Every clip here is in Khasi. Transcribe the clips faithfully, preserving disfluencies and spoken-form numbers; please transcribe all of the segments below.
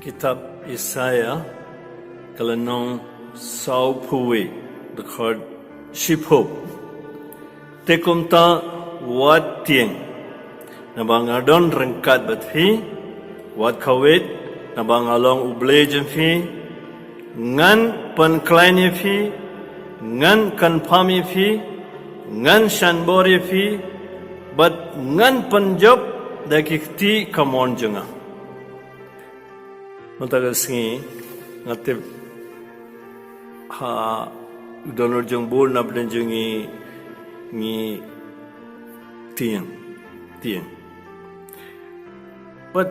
Kitab Isaiah, ka lynnong sawphew wei, dkhot shiphew. Te kumta wat tieng, naba nga don ryngkat bad phi, wat khawit, naba nga long U Blei jong phi, ngan pynkhlaiñ ïa phi, ngan kyrpad ïa phi, ngan shah bor ïa phi, bad ngan pynjop da ki kti kamon jong nga. Mynta ka sngi, nga tip ha u dohnud jong bun na pdeng jong ngi, ngi tieng, tieng. Bad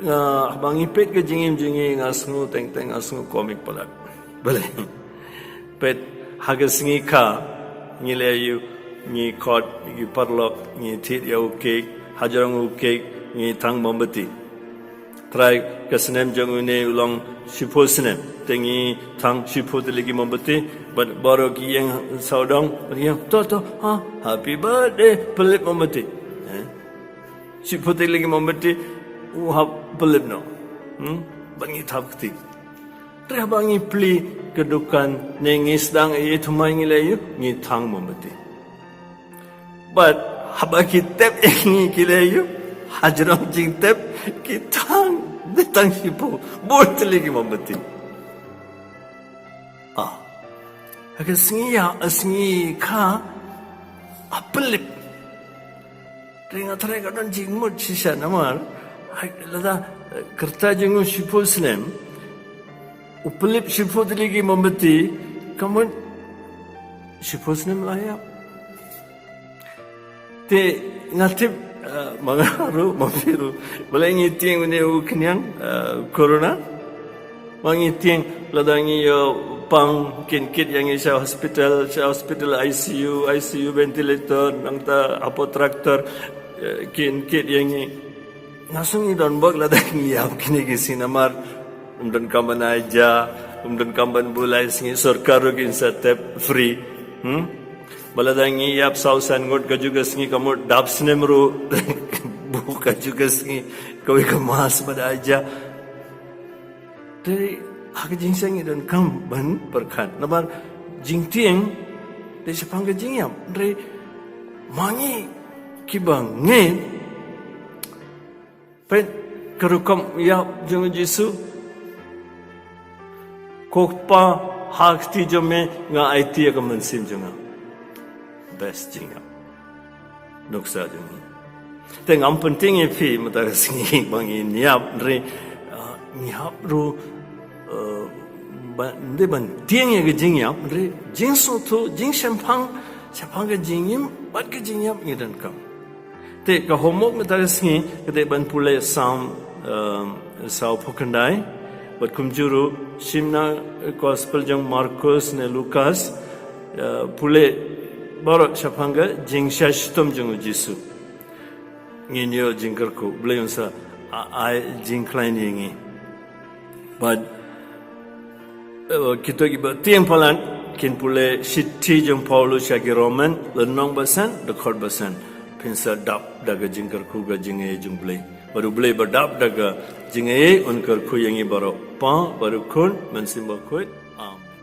nga, haba ngi peit ka jingim jong ngi, nga sngew teng teng, nga sngew komik palat. Balei? Peit, ha ka sngi kha, ngi leh aïu, ngi khot, ngi paralok, ngi thied ïa u cake, hajrong u cake, ngi thang mombati. Trai ka snem jong une u long shiphew snem. Te ngi thang shiphew tylli ki mombati, bad baroh ki ïeng sawdong, bad ngi ong, to, to, ha, happy birthday, pynlip mombati. Eh? Shiphew tylli ki mombati, u hap pynlip noh. Hmm? Bad ngi thap kti. Te haba ngi plie ka dukan, ne ngi sdang ïa thymmai ngi leh aïu, ngi thang mombati. Bad haba ki tep ïa ngi ki leh aïu, hajrong jingtep, ki thang, de thang shiphew, bun tylli ki mombati. Ah. Ha ka sngi ïa, ha sngi kha, ha pynlip. Te nga tharai ka don jingmut shisha namar, hai, lada, eh, ka rta jong u shiphew snem, u pynlip shiphew tylli ki mombati, ka mut shiphew snem la ïap. Te nga tip, eh, ma nga ruh, ma phi ruh, balei ngi tieng une u khñiang, eh, corona. Ma ngi tieng, lada ngi ïoh pang, kin kit ïa ngi sha hospital, sha hospital I C U, I C U ventilator, nangta hapoh tractor, eh, kin kit ïa ngi. Nga sngew ngi don bok lada ngi ïap kine ki sngi namar ym donkam ban ai ja, ym donkam ban bul ai sngi, sorkar ruh kin sa tep free. Hmm? Ba lada ngi ïap saw san ngut kajuh ka sngi, ka mut dap snem ruh buh kajuh ka sngi kawei ka mass bad ai ja. Te ha ka jingshisha ngi donkam ban pyrkhat. Namar jingtieng te shaphang ka jingïap. Hynrei ma ngi kiba ngeit, peit ka rukom ïap jong u Jisu. Ko Kpa, ha kti jong me nga aiti ïa ka mynsiem jong nga. Best jingïap. Nuksa jong ngi. Te ngam pyntieng ïa phi mynta ka sngi ba ngin ïap, hynrei, ah, ngi hap ruh, eh, ba, ym dei ban tieng ïa ka jingïap, hynrei jingsngewthuh, jingshemphang shaphang ka jingim bad ka jingïap ngi donkam. Te ka homework mynta ka sngi ka dei ban pule Salm, eh, sawphew khyndai, bad kumjuh ruh shim na gospel jong Markus ne Lukas, eh, pule baroh shaphang ka jingshah shitom jong u Jisu. Ngin ïoh jingkyrkhu, Blei un sa, a, ai jingkhlaiñ ïa ngi. Bad, eh, kito kiba tieng palat kin pule shithi jong Paulus sha ki Roman, lynnong ba san, dkhot ba san. Phin sa dap da ka jingkyrkhu ka jingaiei jong u Blei. Bad u Blei ba dap da ka jingaiei un kyrkhu ïa ngi baroh. Kpa, bad u Khun, Mynsiem Bakhuid. Amen.